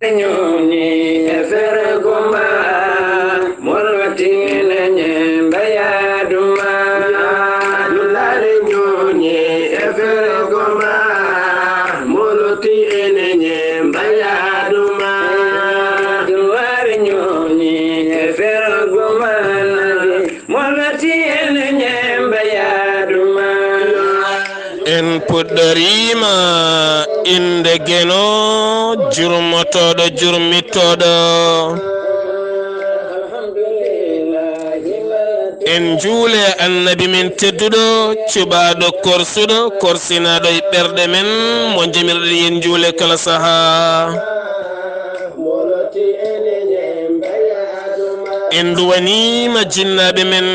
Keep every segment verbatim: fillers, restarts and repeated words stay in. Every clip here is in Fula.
Ñooñi e fergo ma, moloti ene ñemba yaadu ma. Dullaare ñooñi e fergo ma, moloti ene ñemba yaadu ma. Dullaare ñooñi e fergo ma, moloti ene ñemba yaadu ma. En puɗɗoriima innde Geno, jurmotooɗo, jurmittooɗo. En njuule Annabi men tedduɗo, cuɓaaɗo, korsuɗo, korsinaaɗo e ɓerɗe men, mo njamirɗen en njuule kala sahaa. En nduwaniima jinnaaɓe men,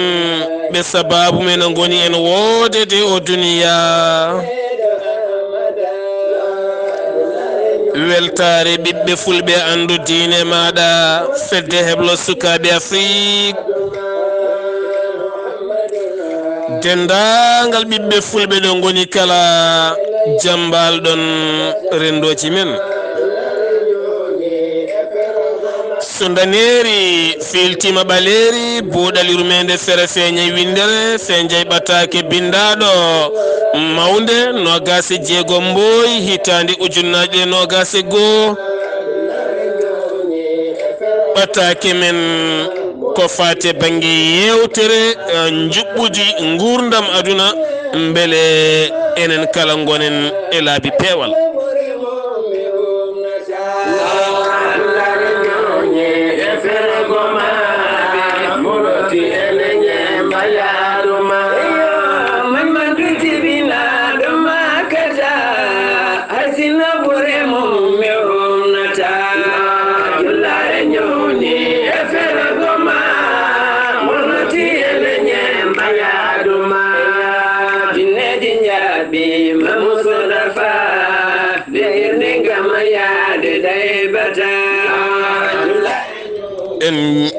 ɓe sabaabu men ngoni en woodede o duniyaa. Weltaare ɓiɓɓe fulɓe anndu diine maaɗa, fedde heblo sukaaɓe Afrik. Denndaangal ɓiɓɓe fulɓe ɗo ngoni kala, jammbal ɗon renndooji men. So ndaneeri fiiltiima ɓaleeri, buuɗal yurmeende fere feeñay winndere, feeñay ɓataake binndaaɗo mawnde, noogaas e jeego mbooy, hitaande ujunnaaje ɗiɗi e noogaas e goo. Ɓataake men ko faati e bannge yeewtere, eh, njuɓɓudi nguurndam aduna, mbele enen kala ngonen e laabi peewal. Asina bure mum mi humnata. Jullaare ñawni e fergo ma, murnoti e leñe mbayaadu ma. Jinneeji njaaɓi ma Mustafa, nde hirni ngam yaade daybata. En,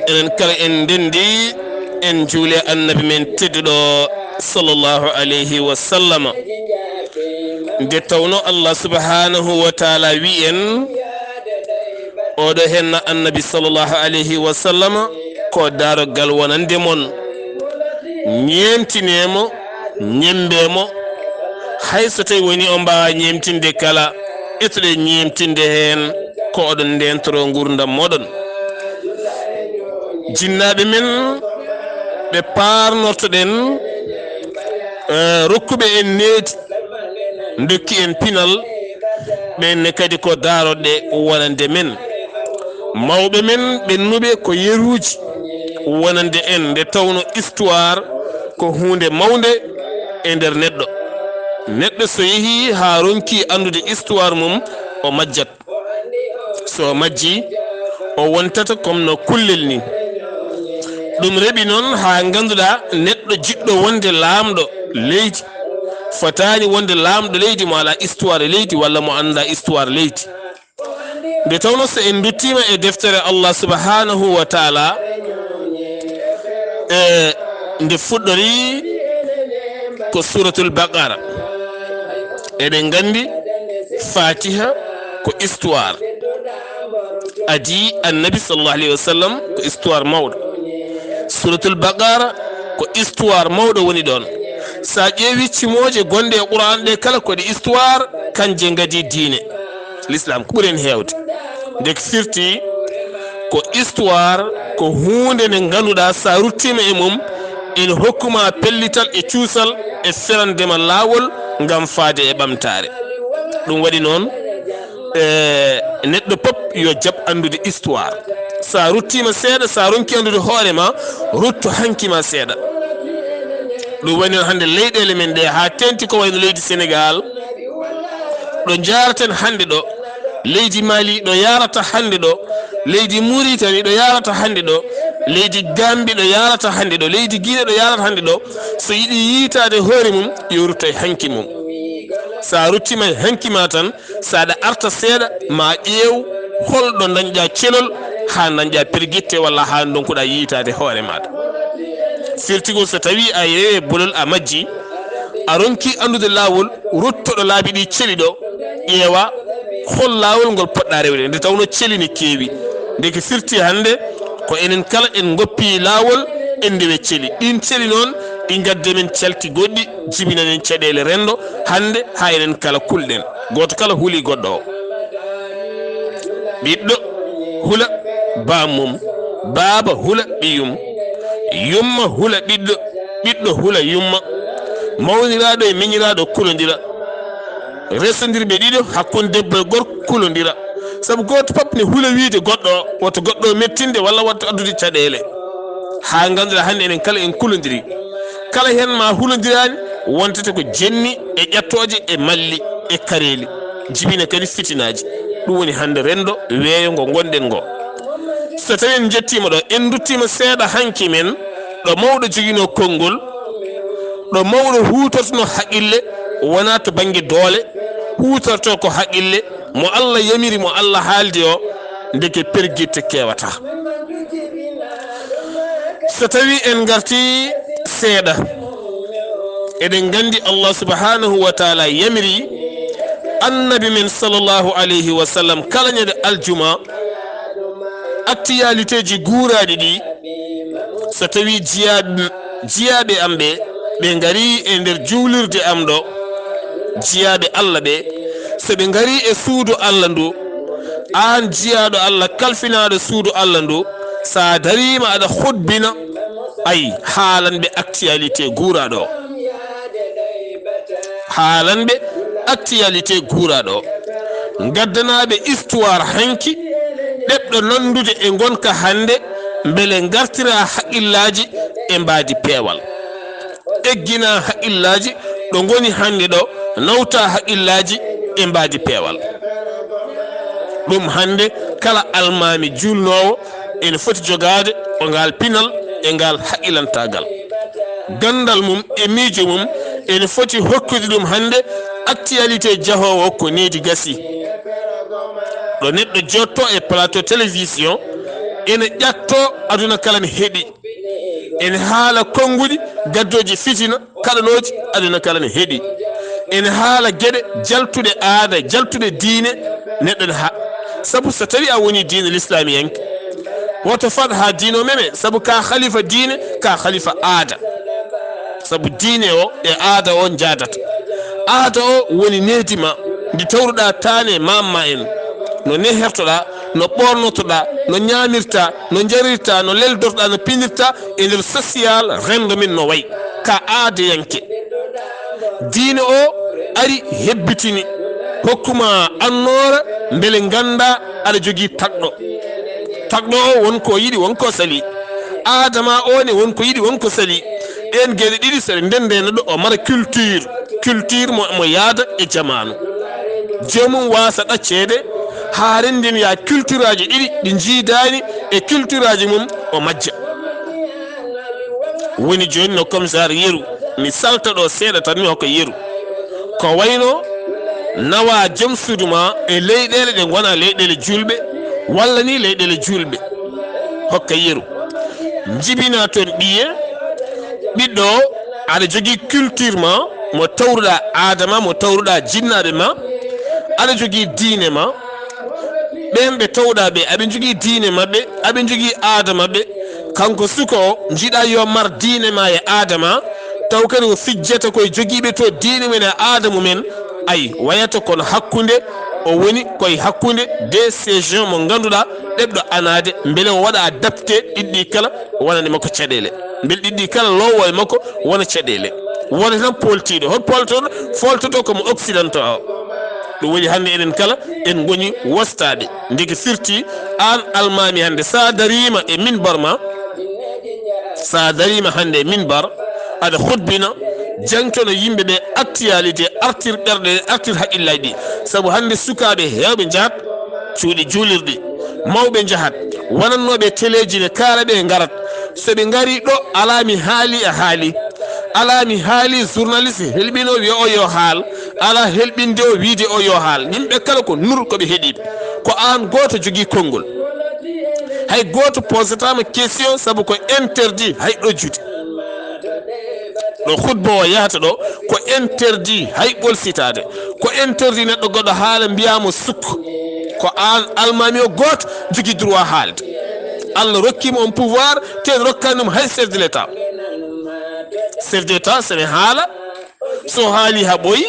enen kala en ndenndi, en njuule Annabi men tedduɗo, sallallahu alayhi wa sallama. Nde tawno Allah subhanahu wa taala wi en, oɗo henna Annabi sallallahu alayhi wa sallama ko daroggal wonande mon. Ñeemtine mo, ñemmbe mo, hay so tawi woni on mbaawa ñeemtinde kala, etoɗe ñeemtinde heen ko oɗon ndeentoro nguurndam moɗon. Jinnaaɓe men ɓe paarnortoɗen, eh, rokkuɓe en needi, ndokki en pinal, ɓen ne kadi ko daaroɗe wonande men. Mawɓe men ɓennuɓe ko yeruuji wonande en, nde tawno histoire ko huunde mawnde e nder neɗɗo. Neɗɗo so yehii haa ronki anndude histoire mum, o majjat. So majji, o wontata comme no kullel ni. Ɗum reɓi noon haa ngannduɗaa neɗɗo jiɗɗo wonde laamɗo leydi, fotaani wonde laamɗo leydi mo alaa histoire leydi walla mo anndaa histoire leydi. Nde tawno so en nduttiima e deftere Allah subhanahu wa taala, e nde fuɗɗori ko Suratul Baqara. Eɗen nganndi Fatiha ko histoire. Adii Annabi sallallahu alayhi wa sallam ko histoire mawɗo. Suratul Baqara ko histoire mawɗo woni ɗoon. So a ƴeewi cimooje gonɗe e Qur'an ɗe kala ko ɗe histoire, kanje ngadii diine. L'islam ko ɓuri en heewde. Nde ko firti ko histoire, ko huunde nde ngannduɗaa so a ruttiima e mum, ene hokkuma pellital e cuusal e ferande ma laawol ngam faade e ɓamtaare. Ɗum waɗi noon, e, neɗɗo pop yo jaɓ anndude histoire. So a ruttiima seeɗa, so a ronki anndude hoore ma, rutto hanki ma seeɗa. Ɗum waɗi noon hannde leyɗeele men ɗe haa teeŋti ko wayno leydi Senegaal, ɗo njaaraten hannde ɗo, leydi Mali ɗo yaarata hannde ɗo, leydi Muritani ɗo yaarata hannde ɗo, leydi Gambi ɗo yaarata hannde ɗo, leydi Guinée ɗo yaarata hannde ɗo, so yiɗi yiitaade hoore mum, yo rutto e hanki mum. So a ruttiima e hanki ma tan, so aɗa arta seeɗa, ma ƴeew holɗo ndañɗa celol haa ndañɗa pergitte walla haa ndonkuɗa yiitaade hoore maaɗa. Firti ko so tawi a yeewe bolol a majji, a ronki anndude laawol, ruttoɗo laabi ɗi celi ɗo, ƴeewa Hol laawol ngol poɗɗaa rewde, nde tawnoo celi ne keewi? Ndeke firti hannde ko enen kala en ngoppii laawol, en ndewe celi. Ɗiin celi noon, ɗi ngadde men calti goɗɗi, jibinanen caɗeele renndo, hannde haa enen kala kulɗen. Gooto kala huli goɗɗo o. Ɓiɗɗo hula bammum, baaba hula ɓiyum, yumma hula ɓiɗɗo, ɓiɗɗo hula yumma. Mawniraaɗo e miñiraaɗo kulondira. Resondirɓe ɗiɗo, hakkunde debbo e gorko, kulondira. Sabu gooto fof ne hula wiyde goɗɗo o, wota goɗɗo o mettinde walla wota addude caɗeele. Haa ngannduɗaa hannde enen kala en kulondiri. Kala heen ma hulondiraani, wontata ko jenni e ƴattooje e malli e kareeli. Jibina kadi fitinaaji. Ɗum woni hannde renndo weeyo ngo ngonɗen ngo. So tawii en njettiima ɗo, en nduttiima seeɗa hanki men, ɗo mawɗo joginoo konngol, ɗo mawɗo huutortunoo haqqille, wonaa to bannge doole, huutortoo ko haqqille, mo Allah yamiri, mo Allah haaldi o, ndeke pergitte kewataa. So tawii en ngartii seeɗa, eɗen nganndi Allah subhanahu wa taala yamiri Annabi men sallallahu alayhi wa sallam kala ñande aljuma, actualité ji guuraaɗi ɗi, so tawii jiyaaɓe, jiyaaɓe am ɓe, ɓe ngarii e nder juulirde am ɗo, jiyaaɓe Allah ɓe, so ɓe ngarii e suudu Allah ndu, aan jiyaaɗo Allah, kalfinaaɗo suudu Allah ndu, so a dariima aɗa hutbina, ay, haalan ɓe actualité guuraaɗo o. Haalan ɓe actualité guuraaɗo o. Ngaddanaa ɓe histoire hanki, ɗeɓɗo nanndude e ngonka hannde, mbele ngartira haqqillaaji e mbaadi peewal. Egginaa haqqillaaji ɗo ngoni hannde ɗo, nawtaa haqqillaaji e mbaadi peewal. Ɗum hannde kala almaami juulnoowo ene foti jogaade o ngaal pinal e ngaal haqqilantaagal. Ganndal mum e miijo mum ene foti hokkude ɗum hannde actualité jahoowo ko needi gasi. Ɗo neɗɗo jooɗtoo e plateau télévision ene ƴattoo, aduna kala ne heɗi. Ene haala konnguɗi gaddooji fitina kaɗanooji, aduna kala ne heɗi. Ene haala geɗe jaltuɗe aada, jaltuɗe diine, neɗɗo ne ha-, sabu so tawii a wonii diine lislaamiyanke, woto fad haa diine o meme, sabu ka khalifa diine, ka khalifa aada. Sabu diine o e aada o njaadata. Aada o woni nehdi ma, ndi tawruɗaa taane maam ma en. No nehertoɗaa, no ɓoornotoɗaa, no ñaamirtaa, no njarirtaa, no leldorɗaa, no pinirtaa e nder social renndo men no wayi. Ka aadayanke. Diine o ari hebbitini, hokkuma annoora mbele nganndaa aɗa jogii tagɗo. Tagɗo o won ko yiɗi, won ko sali. Aada ma o ne won ko yiɗi, won ko sali. Ɗeen geɗe ɗiɗi so ɗe ndenndeno ɗo o mara culture. Culture mo, mo yaada e jamaanu. Joomum waasa ɗacceede haa renndinoya cultureaji ɗiɗi ɗi njiidaani e cultureaji mum o majja. Woni jooni no commissaire yeru, mi salta ɗo seeɗa tan mi hokka yeru. Ko wayno nawa joom suudu ma e leyɗeele ɗe ngona leyɗeele juulɓe walla ni leyɗeele juulɓe. Hokka yeru. Njibina toon ɓiye, ɓiɗɗo o, aɗa jogii culture ma, mo tawruɗaa aada ma, mo tawruɗaa jinnaaɓe ma, aɗa jogii diine ma. Ɓeen ɓe tawɗaa ɓe, aɓe njogii diine maɓɓe, aɓe njogii aada maɓɓe. Kanko suka o, njiɗaa yo mar diine ma e aada ma, taw kadi o fijjata koye jogiiɓe to diine men e aada mumen. Ay, wayata kono hakkunde o woni koye hakkunde deux ces gens mo ngannduɗaa ɗeɓɗo anaade, mbele o waɗa adapté ɗiɗɗi kala wonande makko caɗeele. Mbele ɗiɗɗi kala loowo e makko wona caɗeele. Wona tan poltiiɗo. Hol poltoɗo? Foltoto ko mo occidentaux o. Ɗum woni hannde enen kala en ngoni wostaaɓe. Ndeke firti aan almaami hannde sa dariima e minbar ma, sa dariima hannde e minbar, aɗa hutbina, jaŋtono yimɓe ɓe actualité, artir ɓerɗe ɗe, artir haqqillaaji ɗi. Sabu hannde sukaaɓe heewɓe njahat cuuɗi juulirɗi, mawɓe njahat, wonannooɓe teleeji ne kaala ɓe ngarat. So ɓe ngarii ɗo, alaa mi haali a haali, alaa mi haali journaliste helɓino wiya o yo haal, alaa helɓinde o wiide o yo haal. Yimɓe kala ko nur ko ɓe heɗiiɓe. Ko aan gooto jogii konngol. Hay gooto posataama question sabu ko interdit hay ɗojjude. Ɗo khutba o yahata ɗo, Ko interdit hay ɓolsitaade. Ko interdit neɗɗo goɗɗo haala mbiyaa mo sukk. Ko aan almaami o gooto jogii droit haalde. Allah rokkiima on pouvoir, te en rokkaani ɗum hay chef de l'État. Chef de l'État, so ne haala, so haali haa ɓooyi,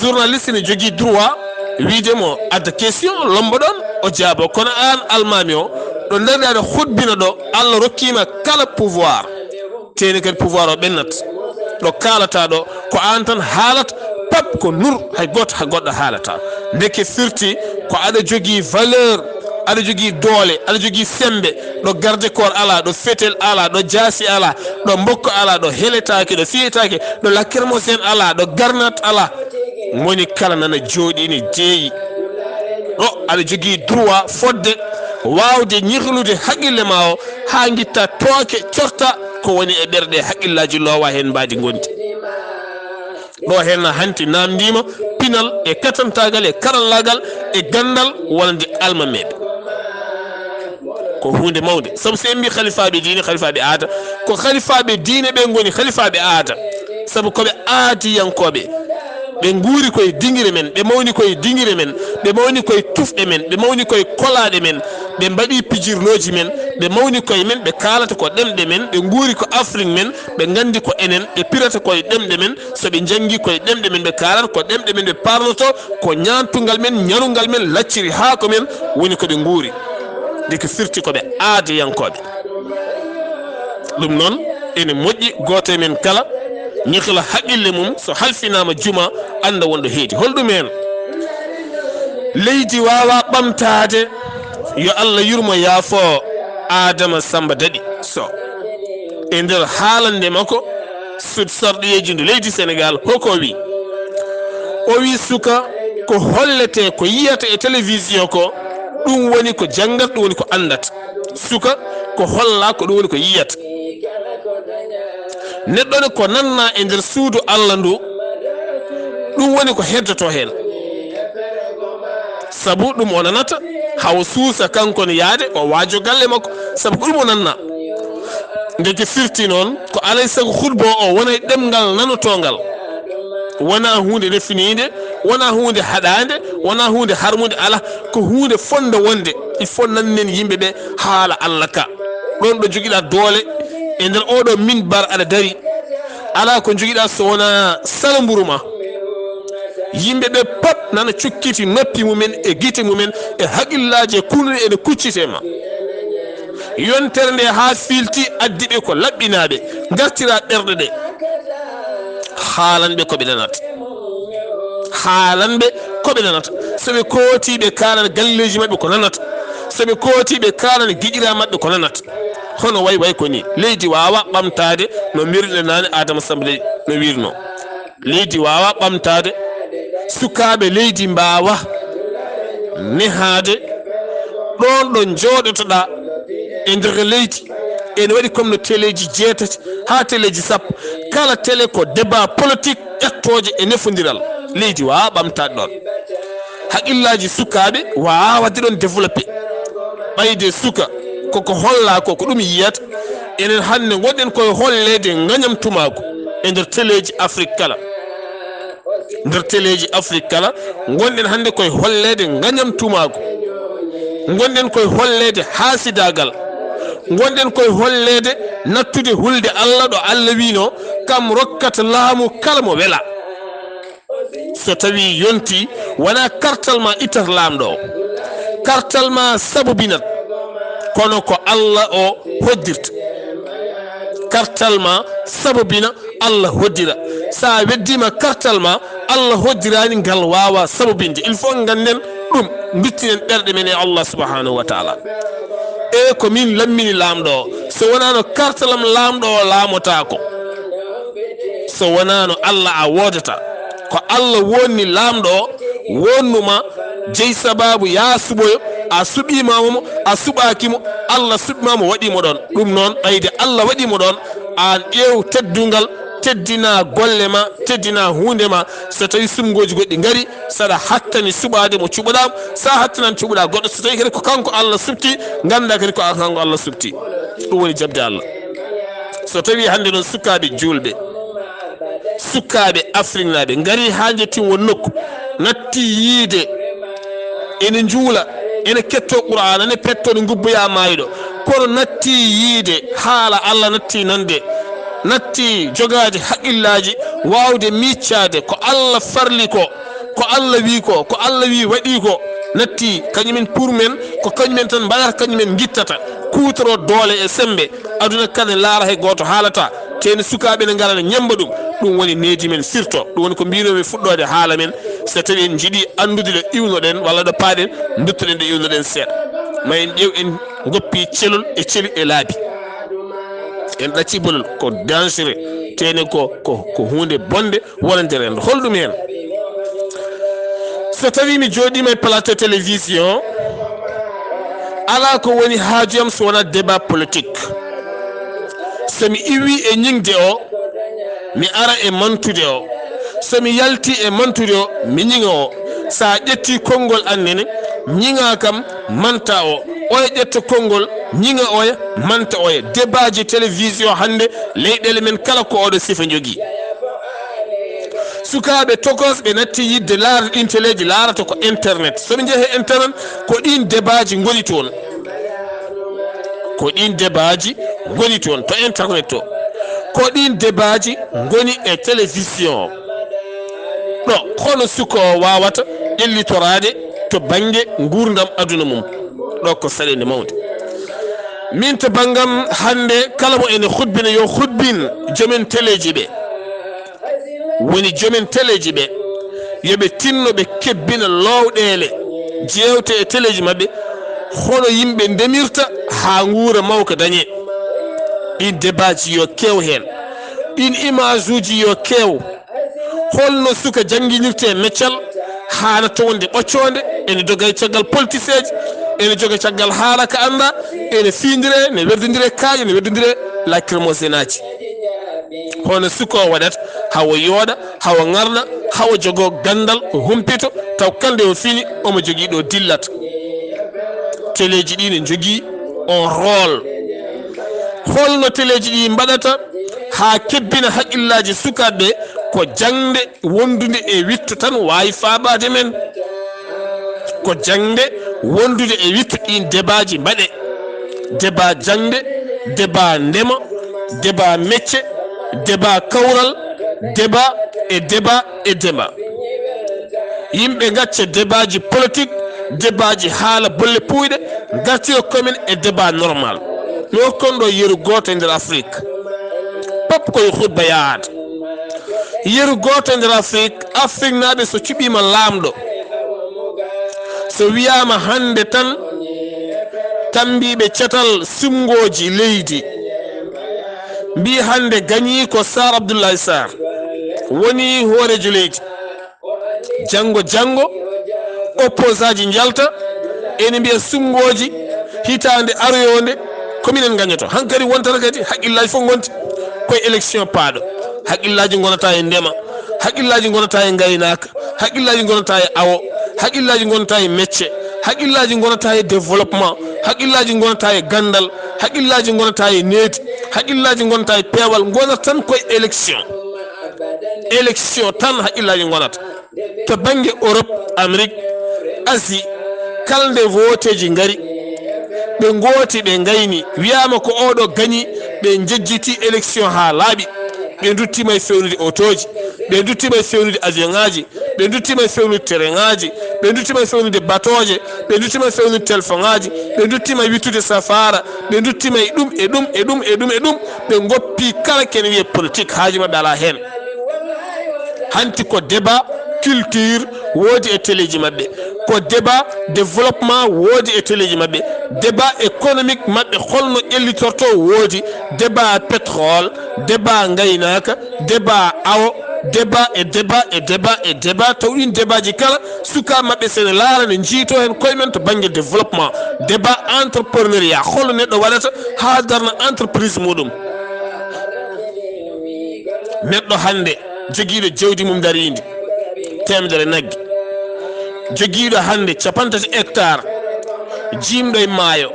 journaliste ne jogii droit wiide mo adda question, lombo ɗon, o jaabo. Kono aan almaami o, ɗo ndaarɗaa ɗo hutbina ɗo, Allah rokkiima kala pouvoir. Teeni kadi pouvoir o ɓennat. Ɗo kaalata ɗo, ko aan tan haalata, pap ko nur, hay gooto, hay goɗɗo haalata. Ndeke firti ko aɗa jogii valeur, aɗa jogii doole, aɗa jogii sembe, ɗo garde corps alaa, ɗo fetel alaa, ɗo jaasi alaa, ɗo mbokko alaa, ɗo heletaake, ɗo fiyetaake, ɗo lacrymogène alaa, ɗo garnat alaa. Moni kala nana jooɗii ne jeeyi. Ɗo aɗa jogii droit fodde waawde ñirlude haqqille ma o haa ngitta tooke corta ko woni e ɓerɗe haqqillaaji loowa heen mbaadi ngondi. Ɗo heen hanti naamndiima pinal e katantaagal e karallaagal e ganndal wonande almameeɓe. Ko huunde mawnde. Sabu so en mbii halifaaɓe diine, halifaaɓe aada, ko halifaaɓe diine ɓe ngoni halifaaɓe aada. Sabu ko ɓe aadiyankooɓe. Ɓe nguuri koye dingire men, ɓe mawni koye dingire men, ɓe mawni koye tufɗe men, ɓe mawni koye kolaaɗe men, ɓe mbaɗi pijirlooji men, ɓe mawni koye men, ɓe kaalata ko ɗemɗe men, ɓe nguuri ko Afrik men, ɓe nganndi ko enen, ɓe pirata koye ɗemɗe men, so ɓe njanngi koye ɗemɗe men, ɓe kaalata ko ɗemɗe men, ɓe parloto ko ñaantungal men, ñarungal men, lacciri haako men, woni ko ɓe nguuri. Ndeke firti ko ɓe aadiyankooɓe. Ɗum noon, ene moƴƴi gooto e men kala ñirla haqqille mum, so halfinaama juma, annda wonɗo heedi. Holɗum heen? Leydi waawaa ɓamtaade, yo Allah yurmo yaafo Adama Samba Daɗi Soh. E nder haalande makko sud sarɗiyeeji ndu leydi Senegaal, hoko o wi? O wi suka ko hollete, ko yiyata e télévision ko, ɗum woni ko janngata, ɗum woni ko anndata. Suka ko holla, ko ɗum woni ko yiyata. Neɗɗo ne ko nanna e nder suudu Allah ndu, ɗum woni ko heddoto heen. Sabu ɗum o nanata, hawo suusa kanko ne yaade, o waajo galle makko, sabu ko ɗum o nanna. Ndeke firti noon, ko alay sago khutba o wona e ɗemngal nanotongal. Wona huunde nefiniinde, wona huunde haɗaande, wona huunde harmunde, ala, ko huunde fonde wonde. Il faut nannen yimɓe ɓe haala Allah ka. Ɗoon ɗo jogiɗa doole, e nder oɗo minbar aɗa dari. Ala ko jogiɗa so wona sala mburu ma. Yimɓe ɓe pap nana cukkiti noppi mumen e gite mumen e haqillaaji e kunuɗe ene kuccite ma. Yontere nde haa filti addi ɓe ko laɓɓinaaɓe, ngartira ɓerɗe ɗe. Haalanɓe ko ɓe nanata. Haalanɓe ko ɓe nanata. So ɓe kooti ɓe kaalana galleeji maɓɓe ko nanata. So ɓe kooti ɓe kaalana giƴira maɓɓe ko nanata. Hono way way ko ni. Leydi waawa ɓamtaade no mbirɗe naane Adama Samba Daɗi no wirno. Leydi waawa ɓamtaade. Sukaaɓe leydi mbaawa nehaade ɗoon ɗo njooɗotoɗaa e nder leydi. Ene waɗi comme no teleeji jeetati haa teleeji sappo. Kala tele ko débat politique, ƴettooje e nefondiral. Leydi waawa ɓamtaade ɗoon. Haqillaaji sukaaɓe waawa waɗde ɗoon développé. Ɓayde suka koko holla ko, ko ɗum yiyata. Enen hannde ngonɗen koye holleede ngañam tumaagu e nder teleeji Afrik kala. Nder teleeji Afrik kala, ngonɗen hannde koye holleede ngañam tumaagu. Ngonɗen koye holleede haasidaagal. Ngonɗen koye holleede nattude hulde Allah ɗo Allah wiino, kam rokkata laamu kala mo wela. So tawi yonti, wona kartal ma ittata laamɗo o. Kartal ma sabobinat, kono ko Allah o hoddirta. Kartal ma sabobina, Allah hoddira. Sa weddima kartal ma, Allah hoddirani ngal waawa sabobinde. Il faut ngannden ɗum, duttinen ɓerɗe men e Allah subhanahu wa taala. E ko min lammini laamɗo o. So wonano kartalam laamɗo o laamotaako. So wonano Allah a woodata. Ko Allah wonni laamɗo o, wonnuma jeyi sababu ya suɓoyo, a suɓima mo, a suɓaki mo, Allah suɓima mo, waɗi mo ɗon. Ɗum noon, ɓayde Allah waɗi mo ɗon, an ƴeew teddungal, teddina golle ma, teddina huunde ma. So tawi suɓngooji goɗɗi ngari, saɗa hattani suɓaade mo cuɓoɗa mo, sa hattanani cuɓoɗa goɗɗo, so tawi kadi ko kanko Allah suɓti, ngannda kadi ko kanko Allah suɓti. Ɗum woni jaɓde Allah. So tawi hannde noon sukaaɓe juulɓe, sukaaɓe Afriknaaɓe ngari haa njettin won nokku, natti yiide ene njuula, ene kettoo Qur'aana, ene pettoo, ene ngubboyaa maayɗo, kono natti yiide haala Allah, natti nande, natti jogaade haqqillaaji, waawde miiccaade ko Allah farli ko, ko Allah wii ko, ko Allah wii waɗii ko, natti kañumen pour men, ko kañumen tan mbaɗata, kañumen ngittata, kuutoroo doole e semmbe, aduna kadi laara hay gooto haalata, teeni sukaaɓe ne ngara ne ñemmba ɗum, ɗum woni needi men firto, ɗum woni ko mbiinoomi fuɗɗoode haala men, so tawii en njiɗii anndude ɗo iwnoɗen walla ɗo paaɗen, nduttoɗen ɗo iwnoɗen seeɗa, ma en ƴeew en ngoppi celol e celi e laabi. En ɗacci bolol, ko dangereux, teeni ko, ko, ko huunde bonnde wonande renndo. Holɗum heen? So tawii mi jooɗiima e plateau télévision, alaa ko woni haaju am so wonaa débat politique. So mi iwii e ñiŋde o, mi ara e mantude o. So mi yaltii e mantude o, mi ñiŋa o. So a ƴettii konngol an nene, ñiŋaa kam, manta o. Oya ƴetta konngol, ñiŋa oya, manta oya. Debaaji télévision hannde, leyɗeele men kala ko oɗo sifa njogii. Sukaaɓe tokosɓe natti yiɗde laarde ɗiin teleeji, laarata ko internet. So ɓe njehi e internet, ko ɗiin debaaji ngoni toon. Ko ɗiin debaaji ngoni toon to internet to. Ko ɗiin debaaji ngoni e télévision. Ɗo hono suka o waawata ƴellitoraade to bannge nguurndam aduna mum. Ɗo ko saɗeende mawnde. Min to banngam hannde, kala mo ene hutbina yo hutbin joomen teleeji ɓe. Woni joomen teleeji ɓe, yo ɓe tinno ɓe kebbina loowɗeele jeewte e teleeji maɓɓe, hono yimɓe ndemirta haa nguura mawka dañee. Ɗiin debaaji yo keew heen. Ɗiin imaajuuji yo keew. Holno suka jannginirtee meccal haa natta wonde ɓoccoonde, ene doga e caggal politiseeji, ene joga caggal haala ka anndaa, ene fiindire, ne werdondire kaaƴe, ne werdondire lacrymogenaaji. Hono suka o waɗata, hawo yooɗa, hawo ŋarɗa, hawo jogoo ganndal, o humpito, taw kala nde o fini, omo jogii ɗo dillata. Teleeji ɗi ne njogii on rôle. Holno teleeji ɗi mbaɗata haa kebbina haqqillaaji sukaaɓe ɓe? Ko jaŋde wondude e wiɗto tan waawi faabaade men. Ko jaŋde wondude e wiɗto ɗiin debaaji mbaɗee. Debaa jaŋde, debaa ndema, debaa mecce, debaa kawral, debaa e debaa e debaa. Yimɓe ngacca debaaji politik, debaaji haala bolle puuyɗe, ngartira komin e debaa normal. Mi hokkon ɗo yeru gooto e nder Afrik. Pop koye hutba yahaade. Yeru gooto e nder Afrik, Afriknaaɓe so cuɓiima laamɗo, so wiyaama hannde tan, tammbiiɓe catal suɓngooji leydi mbii hannde gañii ko Saar Abdullaay Saar woni hooreejo leydi. Janngo, janngo, opposaaji njalta, ene mbiya suɓngooji hitaande aroyoonde, ko minen ngañoto. Hankadi wontata kadi haqqillaaji fof ngonti koye élection paaɗo. Haqqillaaji ngonata e ndema, haqqillaaji ngonata e ngaynaaka, haqqillaaji ngonata e awo, haqqillaaji ngonata e mecce, haqqillaaji ngonata e développement, haqqillaaji ngonata e ganndal, haqqillaaji ngonata e needi, haqqillaaji ngonata e peewal, ngonata tan koye élection. Élection tan haqqillaaji ngonata. To bannge Europe, Amérique, Asie, kala nde voteeji ngari, ɓe ngooti, ɓe ngayni, wiyaama ko oɗo gañi, ɓe njejjiti élection haa laaɓi. Ɓe nduttiima e fewnude otooji, ɓe nduttiima e fewnude avion ŋaaji, ɓe nduttiima e fewnude tereŋaaji, ɓe nduttiima e fewnude batooje, ɓe nduttiima e fewnude telefoŋaaji, ɓe nduttiima e wittude safaara, ɓe nduttiima e ɗum, e ɗum, e ɗum, e ɗum, e ɗum, ɓe ngoppi kala ko ene wiyee politik, haaju maɓɓe alaa heen. Hanti ko débat culture woodi e teleeji maɓɓe, ko débat développement woodi e teleeji maɓɓe, débat économique maɓɓe, holno ƴellitortoo woodi, débat pétrole, débat ngaynaaka, débat awo, débat e débat e débat e débat, taw ɗiin débaaji kala, sukaaɓe maɓɓe so ene laara, ne njiytoo heen koye men to bannge développement, débat entrepreneuriat, holno neɗɗo waɗata haa darna entreprise muɗum. Neɗɗo hannde jogiiɗo jawdi mum dariindi, teemedere nagge, jogiiɗo hannde cappanɗe tati hectare, jiimɗo e maayo,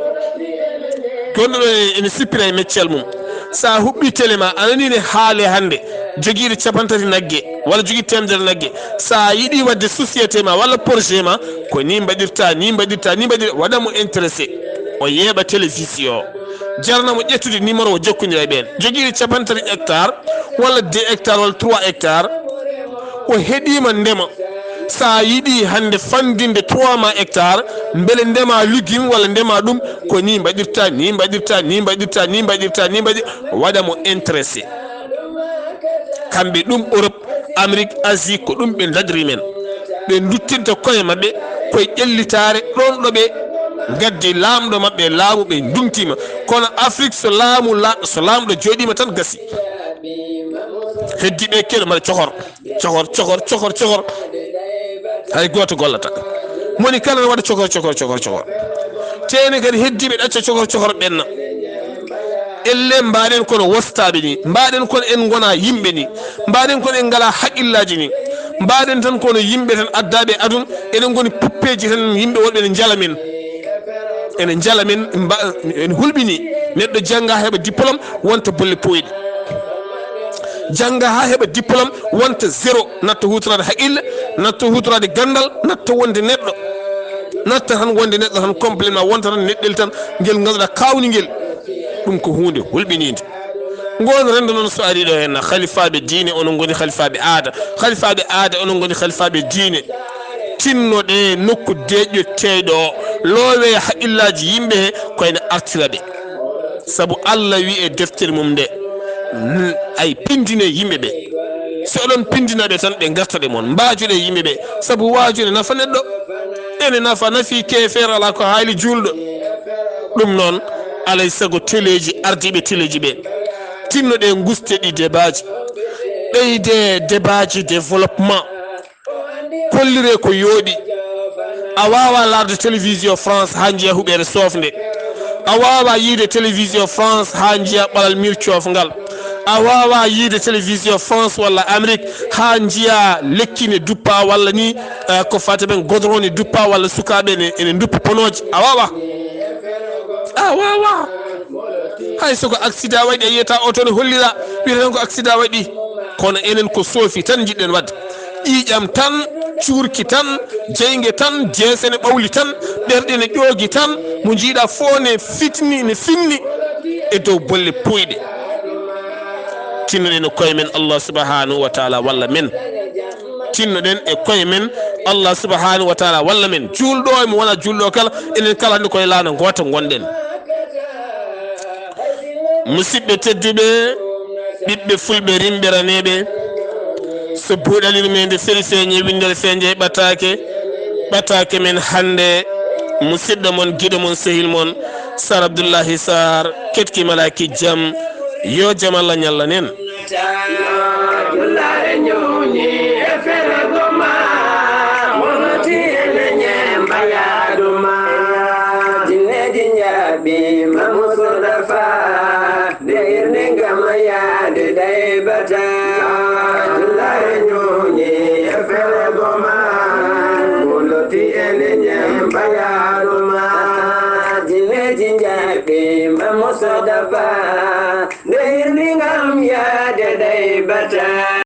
gonɗo ɗo ene sippira e meccal mum. So a huɓɓii télé ma, a nanii ne haalee hannde, Jogiiɗo capanɗe tati nagge walla jogiiɗo teemedere nagge, so a yiɗi waɗde société ma walla projet ma, ko ni mbaɗirta, ni mbaɗirta, ni mbaɗirta, waɗa mo intéressé, o yeeɓa télévision, jarna mo ƴettude numéro o jokkondira e ɓeen. Jogiiɗo capanɗe tati hectare walla deux hectares walla trois hectares, o heɗiima ndema. So a yiɗi hannde fanndinde trois ma hectare, mbele ndema légume walla ndema ɗum, ko ni mbaɗirta, ni mbaɗirta, ni mbaɗirta, ni mbaɗirta, ni mbaɗi-, waɗa mo intéressé. Kamɓe ɗum Europe, Amérique, Asie, ko ɗum ɓe ndaɗri men. Ɓe nduttinta koye maɓɓe koye ƴellitaare ɗoon ɗo ɓe ngaddi laamɗo maɓɓe laamu, ɓe nduntiima. Kono Afrique, so laamu la-, so laamɗo jooɗiima tan gasi. Heddi ɓe kelo mbaɗa cohor, cohor, cohor, cohor, cohor. Hay gooto gollata. Moni kala ne waɗa cohor, cohor, cohor, cohor. Teene kadi heddiiɓe ɗacca cohor, cohor ɓenna. Elle mbaɗen kono wostaaɓe ni, mbaɗen kono en ngona yimɓe ni, mbaɗen kono en ngala haqillaaji ni, mbaɗen tan kono yimɓe tan addaaɓe adun, eɗen ngoni puppeeji tan, yimɓe wonɓe ene njala men. Ene njala men, mba-, ene hulɓini. Neɗɗo jannga heɓa diplôme, wonta bolle pooyɗe. Jannga haa heɓa diplôme, wonta zéro, natta huutoraade haqille, natta huutoraade ganndal, natta wonde neɗɗo. Natta tan wonde neɗɗo tan complètement, wonta tan neɗɗel tan ngel ngannduɗaa kaawningel. Ɗum ko huunde hulɓiniinde. Ngoon renndo noon so arii ɗo heen, halifaaɓe diine, onon ngoni halifaaɓe aada. Halifaaɓe aada, onon ngoni halifaaɓe diine. Tinnoɗee nokku deeƴɗo teeyɗo o, loowee haqillaaji yimɓe he, ko ene artira ɓe. Sabu Allah wi e deftere mum nde, n-, ay pindine yimɓe ɓe. So oɗon pindina ɓe tan, ɓe ngarta ɗe mon. Mbaajoɗee yimɓe ɓe, sabu waaju ene nafa neɗɗo. Ene nafa, nafi keefeero, alaa ko haali juulɗo. Ɗum noon, alay sago teleeji, ardiiɓe teleeji ɓe, tinnoɗee, nguste ɗi debaaji. Ɓeydee debaaji développement. Kolliree ko yooɗi. A waawaa laarde télévision France haa njiya huɓeere soofnde. A waawaa yiyde télévision France haa njiya ɓalal miir coofngal. A waawaa yiyde télévision France walla Amérique haa njiya lekki ne duppa walla ni, eh, ko faati ɓen godron ne duppa walla sukaaɓe ne, ene nduppa ponooje. A waawaa. A waawaa. Hay so ko accident waɗi, a yiyata oto ne hollira, wiyata tan ko accident waɗi. Kono enen ko soofi tan njiɗɗen waɗde. Ƴiiƴam tan, cuurki tan, jeynge tan, jeese ne ɓawli tan, ɓerɗe ne ƴoogi tan, mo njiiɗa fof ne fitni, ne finni e dow bolle puuyɗe. Tinnoɗen e koye men, Allah subhanahu wa taala walla men. Tinnoɗen e koye men, Allah subhanahu wa taala walla men. Juulɗo e mo wona juulɗo kala, enen kala hannde koye laana ngoota ngonɗen. Musidɓe tedduɓe, ɓiɓɓe fulɓe rimɓe raneeɓe, so buuɗalirmeende feri feeñe, winndere feeñe ɓataake, ɓataake men hannde, musidɗo mon, giɗo mon, sehil mon, Sar Abdullahi Sar, ketki malaaki jam, yo jam Allah ñalla nen. Jullaare ñawni e fergo ma, wonoti e leñe mbayaadu ma. Jinneeji njaabi ma Mustafa, nde hirni ngam yaade ɗaybata. Jullaare ñawni e fergo ma, wonoti e leñe mbayaadu ma. Jinneeji njaabi ma Mustafa, nde hirni ngam yaade ɗaybata.